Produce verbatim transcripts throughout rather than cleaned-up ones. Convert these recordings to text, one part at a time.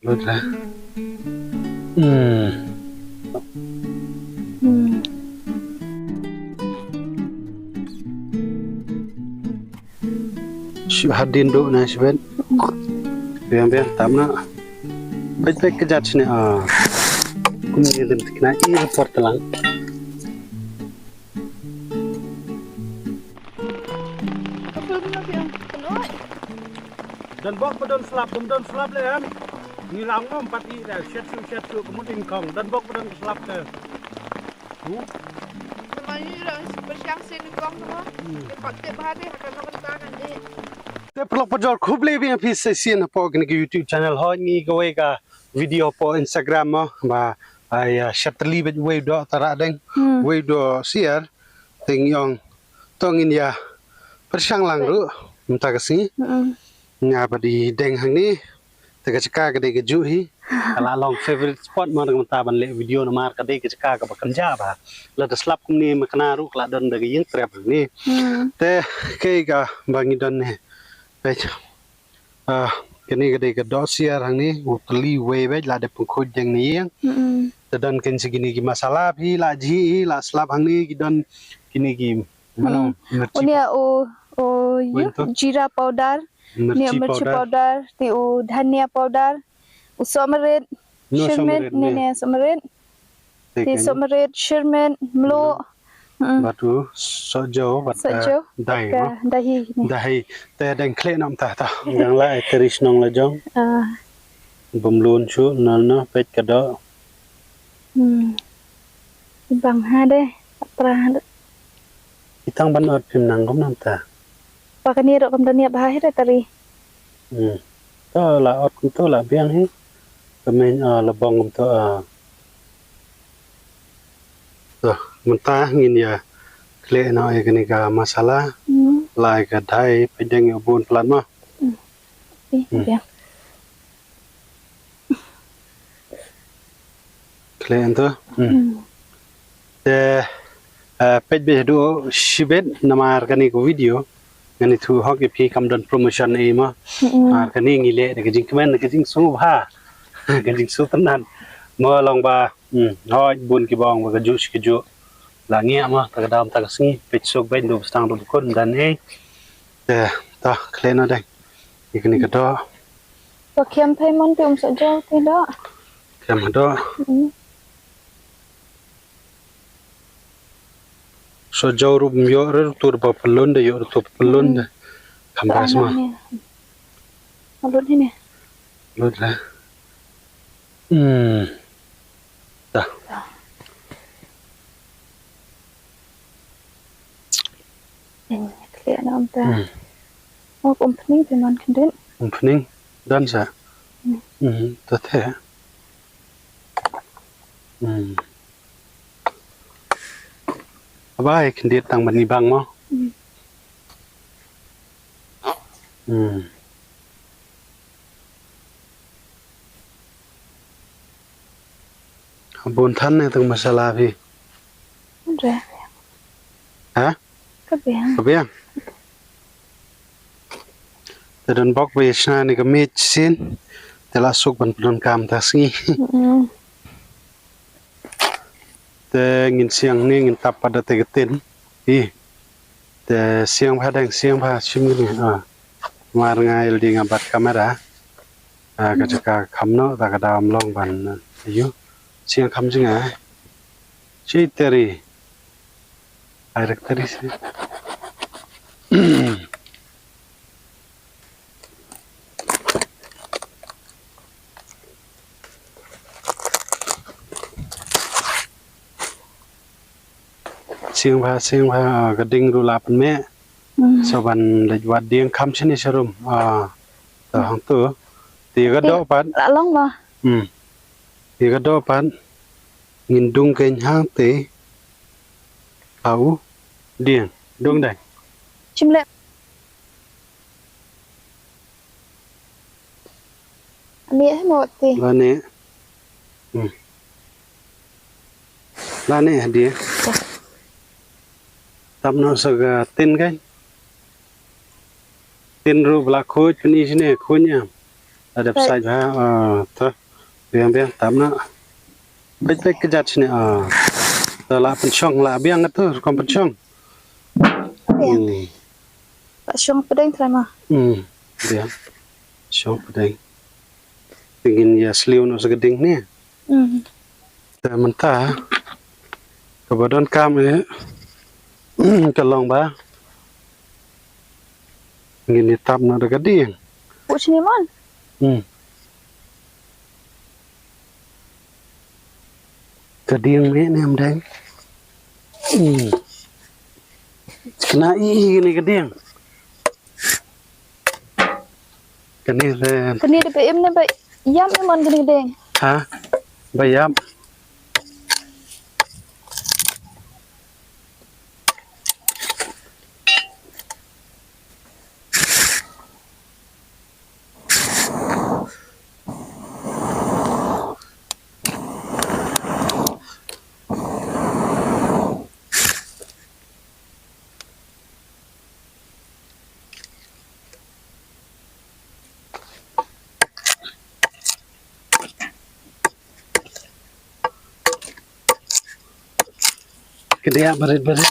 Lut la. Hmm. Hmm. Shu hadien duh na shibet. Biang biang tam na. Peit peit ka jat shane ah. Kumne dem tikna i por talang. Don bok ba don slap, bym don slap le em. Ngi lang mom pat i da shet su shet su kumut in kong. Don bok ba don slap te. Hu. Namar ngi rang si pyrshang sien in kong no. Hmm. Te pat te bha te ha ka no kan ta kan de. Te paralok parajor khublei biang phi sa shisien hapoh kane ka YouTube channel, hoi ngi kawei ka video hapoh Instagram mo ba ai ah, shatli bad wei doh tara deng. Hmm. Wei doh siar. Te ngi ong to ngin ïa pyrshang lang ruh mynta ka sngi. Hmm. Nga ba dei deng hangne. Te ka jaka ka dei kajuh hi. Ka la long favorite spot mo, mynta ban leh video namar ka dei ka jaka kaba kynjah bha. Lada slap kumne mynta ruh ka la don da ka ïing trep hangne. Hmm. Te kaei kaba ngi don ne. Peit. Ah, kane ka dei ka doh siar hangne, u tylli wei beit la dep pynkhuid deng ne ïing. Mm-mm. Te don kein sa kine ki masala phi la jhieh hi, la slap hangne ki don kine ki mano, mm, mirchi. Une u, u, yu, to? Jeera powder, ne mirchi mirchi powder. Powder, te u dhania powder, u sohmarit, no, shirmit, sohmarit ne, ne. Ne sohmarit. Te sohmarit, shirmit, mluh. Mm. Bad u sohjew, bad sohjew, dai, bad, no? Dahi. Dahi. Te dang khleh noh mynta to. Dang la ai teri shnong la jong. Ah. Bym lun shuh, no, no, peit ka doh. Hmm. Bang ha de, pra ha de. Itang ban ot phim nang kum nang ta. Ba kane ruh kam da niap bha hi da tari. Hmm. To la ot kumto la biang hi. Ka mei, ah, la bong kumto, ah. To mynta ngin ïa khleh noh ïa kane ka masala. Hmm. La ïa ka dai peit dang ïa bun palat ma. Hmm. Pi, hmm, biang. Khleh nto. Hmm. Hmm. Te, eh, peit beit haduh shibit namar kane ka video. Ngan ïathuh hok ïa phi kam don promotion ei mo. Hmm. Namar kane ngi leh da ka jingkmen, da ka jingsngewbha. Ka jingsngewtynnat. Mo long ba, hmm, hoi bun kiba ong ba kajuh shi kajuh. La ngiah mo, ta ka dam ta ka sngi, peit suk beit ndu ba stang ndu ba kun dan ei. Te, ta khleh noh dang. Ïa kane ka doh. Ba khiam thai mon te um sohjew te doh. Khiam ha doh. Hmm. Sohjew ruh bym ïoh re, ruh tur ba pyllun de, ïoh ruh tur pyllun de. Hmm. Kham bha sma. Lut hi ne. Lut la. Hmm. Ta. Eng, khleh na um ta. Hmm. Oh, um pning te man khyndiat. Um pning. Dan sa. Hmm. Hmm, ta the. Hmm. Aba ai khyndiat tang ban i bang mo. Hmm. Hmm. Bun than ne tang masala phi. Re. Ha? Ka biang. Ka biang. Te don bok ba ïa shna ne ka miet sien. Te la suk ban pyndonkam ta sngi. Mm. Te ngin siang ne ngin tap pat da te ka tin. Hi. Te siang bha dang siang bha shim ne. Ah. Mar nga il di nga bat kamera. Ah, ka jaka kham noh, ta ka dam long ban, ah, ayu. Siang kham jing ah. Shi teri. Ai rek teri si. Siang bha, siang bha, ah, ka ding ruh la pynmeh. Hmm. So ban leit wad dieng kham shane sharum. Ah, to hangto. Te ka doh pat. La long ma. Hmm. Te ka doh pat. Ngin dung kein hangte. Au. Dieng. Dung dai. Chim le. Ani eh mo ti. Lane. Hmm. Lane hadi. Tap no sa ka tin kai. Tin ruh ba la khuid pyni shane khuid ïa. Ada peit. Peit bha, ah, to. Biang, biang, tam na. Peit, peit ka jait shane, ah. To la pynshong, la biang to, rukom pynshong. Biang. Hmm. La shong pdeng trai ma. Hmm, biang. Shong pdeng. Te ngin ïa sliew noh sa ka ding ne. Hmm. Te mynta kaba donkam eh ka long ba ngin ïa tap noh da ka dieng. Push ni mon. Hmm. Ka dieng ne ne mdeng. Hmm. Kena i kane ka dieng. Kane re. Kane re ba im ne ba ïam ne mon kane ka dieng. Ha? Ba ïam. Kyndiah barit barit.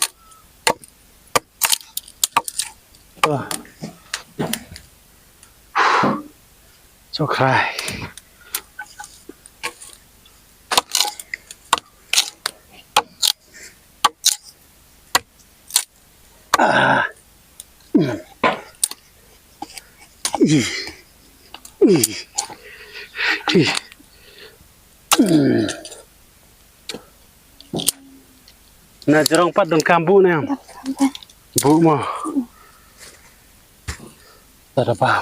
Oh. Sngewkhrai. Ah. Na jrong pat donkam buh ne. Buh mo. Tada bau.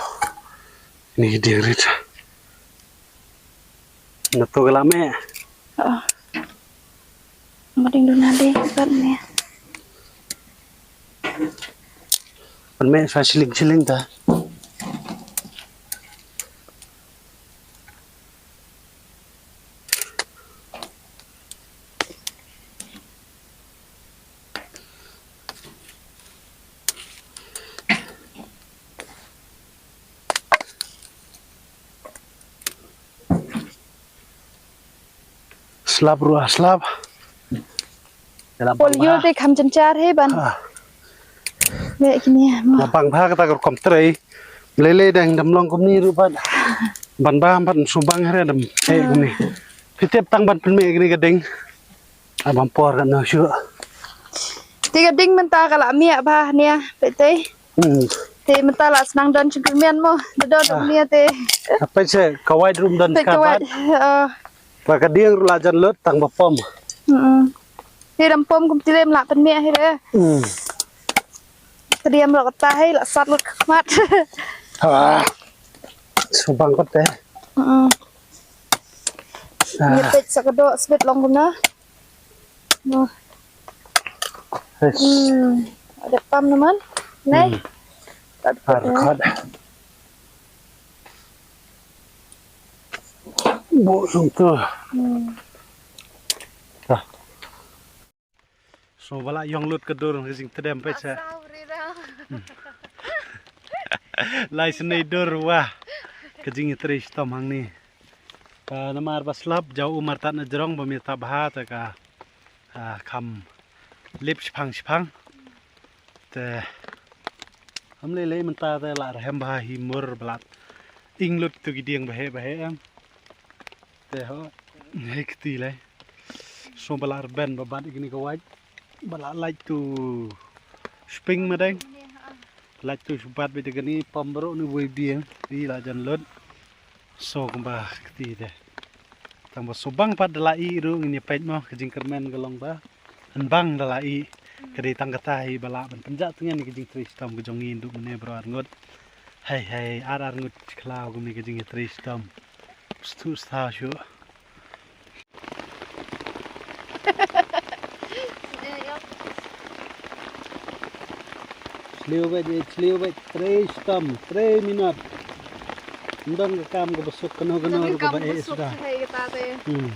Ni ding rit. Na to ka la meh. Oh. Mading duna ding kat ne. Pynmeh sa shilling shilling ta. Slap ruh ah, slap. Pol yul te kham jynjar hi ban. Ah. Meh kine mo. Nga bang bha kata ka rukom trei. Lei lei dang dam long kumne ruh ban. Ban bam ban subang hre dam. Eh kumne. Phi tip tang ban pynmeh kine ka ding. Ai bam por ka no shu. Te ka ding mynta ka la miah bha nia, peit te. Hmm. Te mynta la snang don jingkyrmen mo, da don nia te. Peit se ka wait rum don ka wait. Ba ka dieng ruh la jan lut tang ba pom. Hmm. Te dam pom kum te lem la pynmiah hi re. Hmm. Ka diam ruh kata hi la sat lut khmat. Ha. Subang kot te. Hmm. Ni peit sa ka doh sbit long kumna. Mo. Hmm. Ada pam naman. Nai. Hmm. Ar khot. Bo sung tu. Hmm. Ah. So ba la ïong lut ka dur ka jingtdem peit sa. Lai sne dur wa ka jingïatrei shitom hangne. Namar ba slap jaw umar tat na jrong ba mi ta bha ta ka kham lip shipang shipang. Te ham lei lei mynta te la rhem bha hi mur ba la ing lut tu ki dieng ba he ba he em. Te ho hei kti lei. So ba la rben ba bat kini ka wait. Ba la lait tu spring madeng. Lait tu sbat bit kani pam bro ni wei bieng. Ti la jan lut. So kumba kti te. Tang ba subang pat da la i ru ngin ïa peit mo ka jingkyrmen ka long ba. Nbang da la i ka dei tang kata hi ba la ban pynjah tngen ka jingtrei shitom ka jong ngi ndu mane bro ar ngut. Hei hei ar ar ngut khlaw kumne ka jingtrei shitom. Stu sta shu. Sliu bad, sliu bad, trei shitom, trei minot. Ndong ka kam ka basuk kano kano ka ba eh sda. Hmm.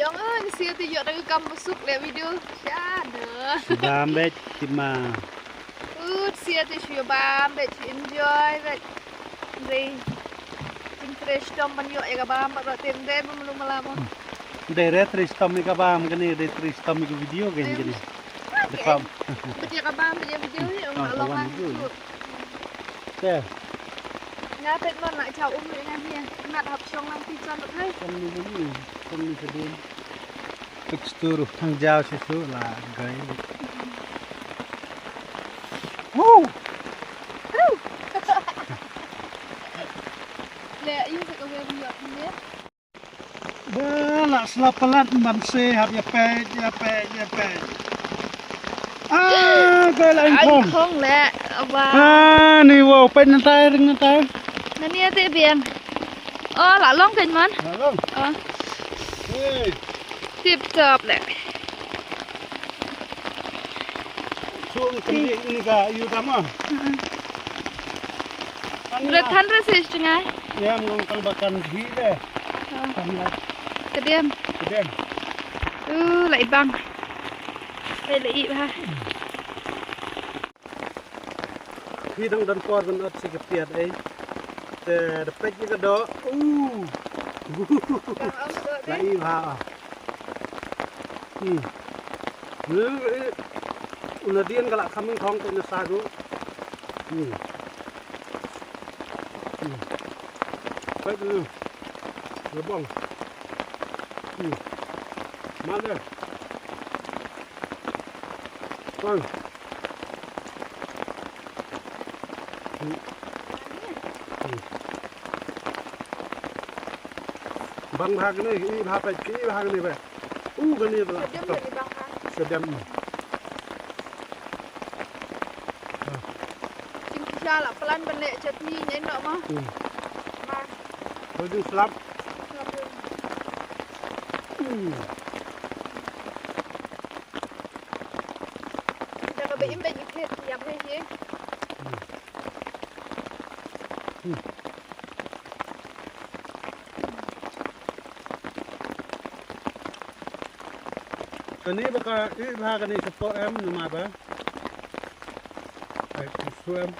Yong ah, ngi sia ti yok da ka kam basuk le video. Sha da. Bam bad kima. Ut sia ti shu bam bad enjoy bad. Rei. Trei shitom ban ïoh ïa ka bam, bad ruh te ym dei ba mlu mala mo. Dei re trei shitom ïa ka bam kane, dei trei shitom ïa ka video kane. Em. Kane. Dei pam. Bad ïa ka bam, bad ïa video hi, ym lah long lang. Te. Nga peit mon la jaw um ïa nga hi. Ngat hap shong lang ti jan ruh hai. Shong ni ni, shong ni sedin. Pik stur thang jaw shisha la gai. Woo! Le, ayu sa ka wem ïoh ni. Ba la slap palat ban se hap ïa peit, ïa peit, ïa peit. Ah, gai la ing khong. Ing khong le, ba. Ah, ni wow, peit na tai, ring na tai. Na ni ate biang. Oh, la long kan man. La long. Oh. Hey. Tip top le. Chung kan ni ka yu tama. Red hundred sis chengai. Ya, ngong kal bakan hi le. Kan la. Kedem. Kedem. Uh, lai bang. Lai lai ha. Phi dang don por ban ot shi ka piat ei. Te da peit ïa ka doh. Uh. La i ha. Hmm. Ni, eh, una dien ka la kham ing khong te na sa ru. Hmm. Hmm. Peit ni. Lebong. Hmm. Mal deh. Bang. Hmm. Hmm. Bang bha kane, i bha peit, i bha kane ba. U kane ba. Sedem kane bang ha. Sedem. Ah. Jingkisha la plan ban leh chutney nyai noh ma. Hmm. Ma. Khublei slap. Slap. Hmm. Da kaba im bad ïa phet ïa phet hi. Hmm. Hmm. Kane ba ka ïa bha kane shapoh em namar ba. Ai, shapoh em.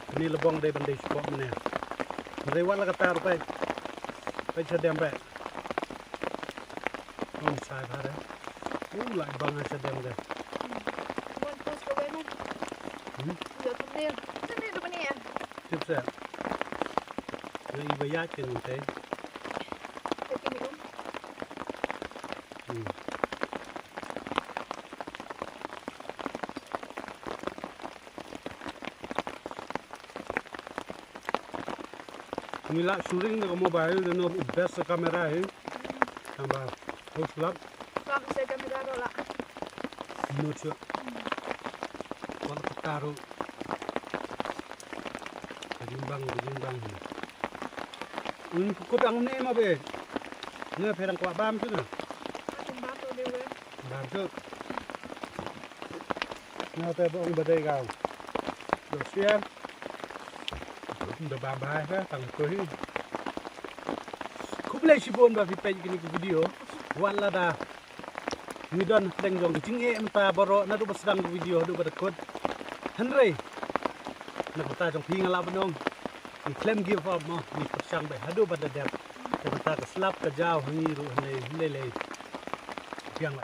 Kane lebong dei ban dei shapoh mane. Hynrei wat la katta ruh peit. Peit shadem peit. Ym sai bha re. Um, lai bang ha shadem de. Wan post ko bai man. Hmm? Ïa thumbnail. Thumbnail tu bani ya. Tip sa. Ngi ba ïa ken te. Te kini um. Hmm. Ngi la shooting da ka mobile, da no best camera hi. Tang ba, ho slap. Slap se camera ro la. No chu. Wal ka taro. Ka jingbang, ka jingbang hi. Ngi kut ang ne ma be. Ne pherang kwa bam chu na. Bam chu. Nga te ba ong ba dei gau. Do sian. Da bam bha ka tang ko hi. Khublei shibun ba phi peit kini ki video. Wat lada ngi don ha pdeng jong ka jingeh mynta baroh naduh ba sdang ka video haduh ba da kut. Hynrei na ka bynta jong phi nga lah ban ong. Ngi khlem give up mo, ngi pyrshang beit haduh ba da dep. Te mynta ka slap ka jaw ha ngi ruh hynrei hynrei lei. Biang la